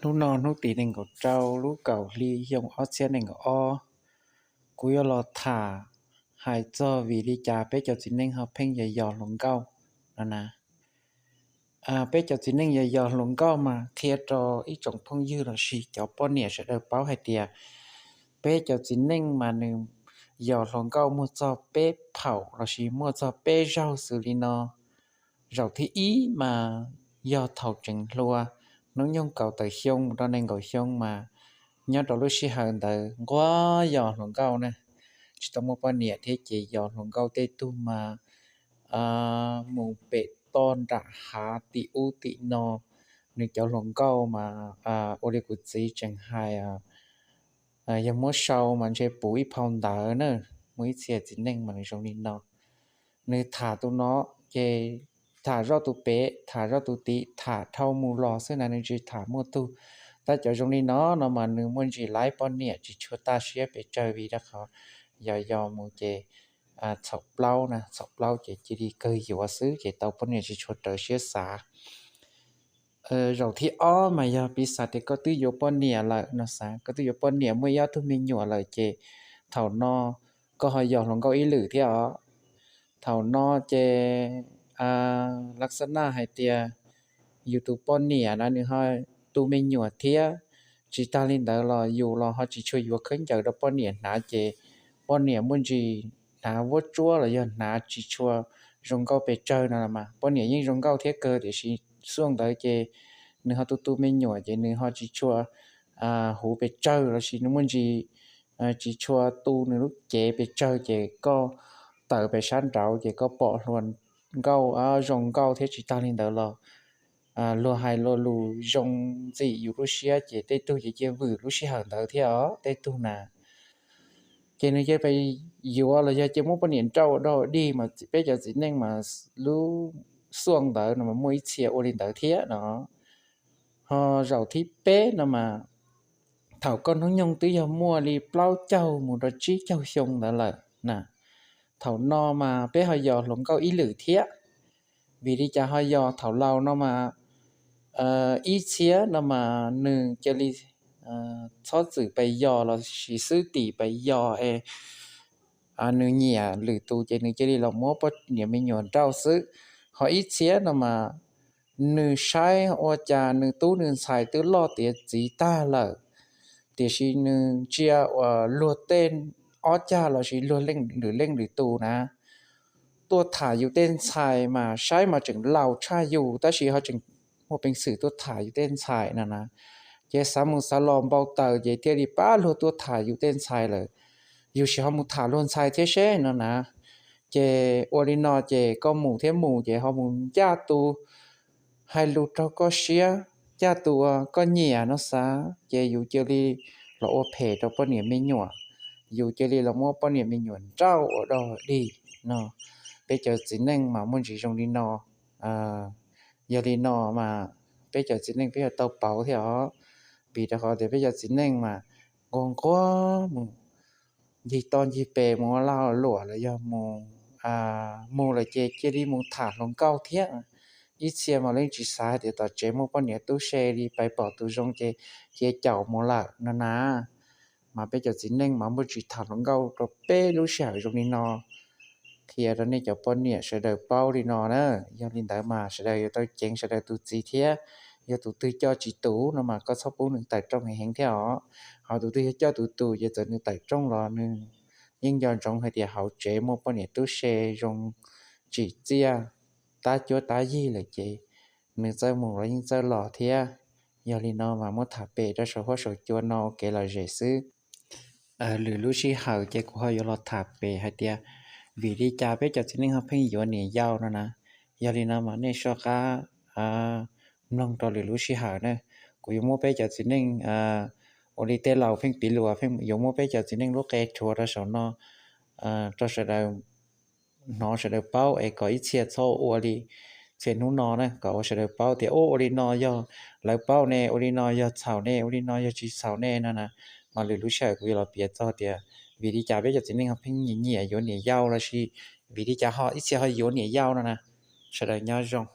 Hnub no hnub tim nees nkaum rau lub kaum hli xyoo ob txhiab nees nkaum ob, kuv yuav los tham hais txog vim li cas peb cov txiv neej ho pheej yos yos hluas nkauj no na. Peb cov txiv neej yos yos hluas nkauj mas qhia rau ib tsoom phooj ywg lossis cov poj niam sawv daws paub hais tias peb cov txiv neej mas nws yos hluas nkauj muaj txog peb phaum lossis muaj txog peb zaug xws li no. Zaum thib ib mas yog thaum tseem hluas, hnub nyoog kaum tawm xyoo mus rau nees nkaum xyoo mas nyob rau lub sij hawm ntawd nquag yos hluas nkauj na, tsis tau muaj poj niam thiab ces yos hluas nkauj tej tug mas mus pem toj nram hav tim ub tim no. Nws cov hluas nkauj mas ua li kuv txiv tseem hais, yog muab sau mas ntshe puv ib phau ntawv na. Muaj ib txhia txiv neej mas nws zoo li no, nws tham tus no ces tham zoj tus pem, tham zoj tus tid, tham dhau mus los xwb na, nws tsis tham muaj tug. Tab cov zoo li no no mas nws muaj ntsis laib poj niam tsis tshua tag siab pes tsawg vim rau qhov yos yos mus ces txhaum plaub na, txhaum plaub ces cia li kawg yuav xwb ces tau poj niam tsis tshua raws siab xav. Zaum thib ob mas yog piv xam tias koj twb yuav poj niam lawm no, xav koj twb yuav poj niam muaj ib ob tug me nyuam lawm ces thaum no koj ho yos hluas nkauj ib lwm thiab os. Thaum no ces lav xab naj hais tias yus tus poj niam na nws ho tu me nyuam thiab. Tsis tag li ntawd los yus los ho tsis tshua yuav khaub ncaws rau poj niam hnav ces poj niam muaj ntsis hnav vuab tsuab los yog hnav tsis tshua zoo nkauj pes tsawg no los mas poj niam yeej zoo nkauj thiab kawg tiam sis xuaj ntawd ces nws ho tu tu me nyuam ces nws ho tsis tshua huv pes tsawg lossis nws muaj ntsis tsis tshua tu nws lub cev pes tsawg ces koj tawm pem sab nraud ces koj pom hluas nkauj zoo nkauj thiab tsis tag li ntawd los luag hais luag lus zoo ntxim yus lub siab ces tej tug ces cia vwm lub sij hawm ntawd thiab os tej tug na. Ces nws cia pes yuav los yog cia muab poj niam nrauj ua dog dig mas peb cov txiv neej mas lub xuaj ntawd no mas muaj ib txhia ua li ntawd thiab no. Ho zaum thib peb no mas thaum koj hnub nyoog twb yog muaj li plaub caug mus rau tsib caug xyoo ntawd lawm na. Thaum no mas peb ho yos hluas nkauj ib lwm thiab. Vim li cas ho yos? Thaum laus no mas ib txhiab no mas nws cia li txhob txwm pes yos lossis xwb tim pes yos es nws nyiam lwm tus ces nws cia li los muab poj niam me nyuam nrauj xwb. Ho ib txhiab no mas nws saib ua cas nws tub nws ntxhais twb loj tiav txiv tag lawm, tiam sis nws ntsia uas luag tej ob cag lossis luag leej lwm leej lwm tus na tuaj tham yus tej ntxhais mas saib mas tseem laus tshaj yus tab sis ho tseem muaj peev xwm tuaj tham yus tej ntxhais no na. Ces xav mus xav los npau taws ces thiaj li pab luag tuaj tham yus tej ntxhais lawm, yus sim ho mus tham luag ntxhais thiab seb no na. Ces ua li no ces koj mus thiab mus ces ho mus ncaj tus hais lus raug koj siab, ncaj tus koj nyiam no xav ces yus cia li los ua phem rau poj niam me nyuam, yus cia li los muab poj niam me nyuam nrauj ua dog dig no. Peb cov txiv neej mas muaj ntsis zoo li no. Yog li no mas peb cov txiv neej peb yuav tau pauv thiab os, vim rau qhov tias peb cov txiv neej mas nquag nquag mus ncig toj ncig pes mus ua lag luam los yog mus, mus lawm ces cia li mus tham hluas nkauj thiab. Ib txhia mas leej tsis xav hais tias tom tsev muaj poj niam tub se li, pais pom tus zoo ces cia caum mus lawm no na. Mas peb cov txiv neej mas muaj tsis tham hluas nkauj rau peb lub sij hawm zoo li no, qhia rau nej cov poj niam sawv daws paub li no na. Yog li ntawd mas sawv daws yuav tau ceev sawv daws tus txiv thiab. Yog tus twg coj tsis tus no mas koj txhob pub nws tawm rooj heev heev thiab os. Ho tus twg yog coj tus tus ces txawm nws tawm rooj los nws yeej nco ntsoov hais tias hauv tsev muaj poj niam tub se zoo tsim txiaj, tab cuab tab yig lawm ces nws txawj mus los yeej txawj los thiab. Yog li no mas muab tham pem rau saum huab saum cua no ua kev lom zem xwb. Lwm lub sij hawm ces kuv ho yuav los tham pem hais tias vim li cas peb cov txiv neej ho pheej yuav niam yau no na. Yog li no mas nej soj qab mloog rau lwm lub sij hawm na. Kuv yuav muab peb cov txiv neej ua li tej laus pheej piv lus, yuav muab peb cov txiv neej lub qe rhuav rau saum no rau sawv daws hnov sawv daws paub es kom ib txhia txhob ua li txhia hnub no na, kom ua sawv daws paub tias ua li no yog lawv paub ne, ua li no yog txhaum ne, ua li no yog tsis txhaum ne no na. Mas lwm lub sij hawm kuv yuav los piav txog tias vim li cas peb cov txiv neej ho pheej nyiam nyiam yuav niam yau lossis vim li cas ho ib txhia ho yuav niam yau no na. Sawv daws nyob zoo.